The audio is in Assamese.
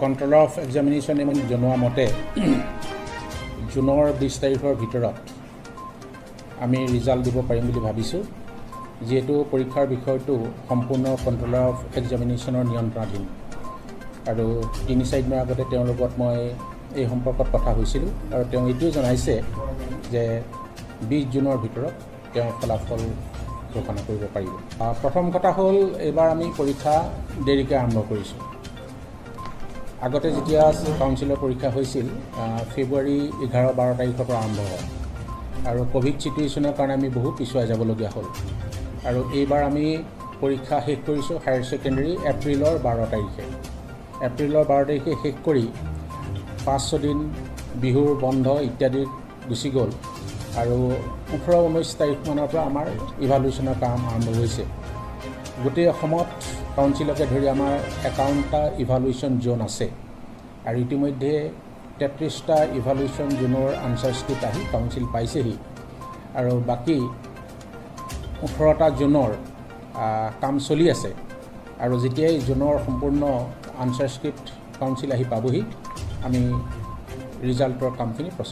কণ্ট্ৰলাৰ অফ এক্সামিনেশ্যনে মোক জনোৱা মতে জুনৰ 20 তাৰিখৰ ভিতৰত আমি ৰিজাল্ট দিব পাৰিম বুলি ভাবিছোঁ। যিহেতু পৰীক্ষাৰ বিষয়টো সম্পূৰ্ণ কণ্ট্ৰলাৰ অফ এক্সামিনেশ্যনৰ নিয়ন্ত্ৰণাধীন আৰু 3-4 দিনৰ আগতে তেওঁৰ লগত মই এই সম্পৰ্কত কথা হৈছিলোঁ আৰু তেওঁ এইটোৱে জনাইছে যে 20 জুনৰ ভিতৰত তেওঁ ফলাফল ঘোষণা কৰিব পাৰিব। প্ৰথম কথা হ'ল, এইবাৰ আমি পৰীক্ষা দেৰিকৈ আৰম্ভ কৰিছোঁ। আগতে যেতিয়া কাউন্সিলৰ পৰীক্ষা হৈছিল ফেব্ৰুৱাৰী 11-12 তাৰিখৰ পৰা আৰম্ভ হয় আৰু ক'ভিড চিটুৱেশ্যনৰ কাৰণে আমি বহু পিছুৱাই যাবলগীয়া হ'ল। আৰু এইবাৰ আমি পৰীক্ষা শেষ কৰিছোঁ হায়াৰ ছেকেণ্ডেৰী এপ্ৰিলৰ 12 তাৰিখে। এপ্ৰিলৰ 12 তাৰিখে শেষ কৰি 5-6 দিন বিহুৰ বন্ধ ইত্যাদি গুচি গ'ল আৰু 18-19 তাৰিখমানৰ পৰা আমাৰ ইভালুৱেশ্যনৰ কাম আৰম্ভ হৈছে। গোটেই অসমত কাউন্সিলকে ধৰি আমাৰ 51টা ইভালুৱেশ্যন জ'ন আছে আৰু ইতিমধ্যে 33টা ইভালুৱেশ্যন জ'নৰ আনচাৰ স্ক্ৰিপ্ট আহি কাউন্সিল পাইছেহি আৰু বাকী 18টা জ'নৰ কাম চলি আছে। আৰু যেতিয়াই জ'নৰ সম্পূৰ্ণ আনচাৰ স্ক্ৰিপ্ট কাউন্সিল আহি পাবহি, আমি ৰিজাল্টৰ কামখিনি প্ৰস্তুত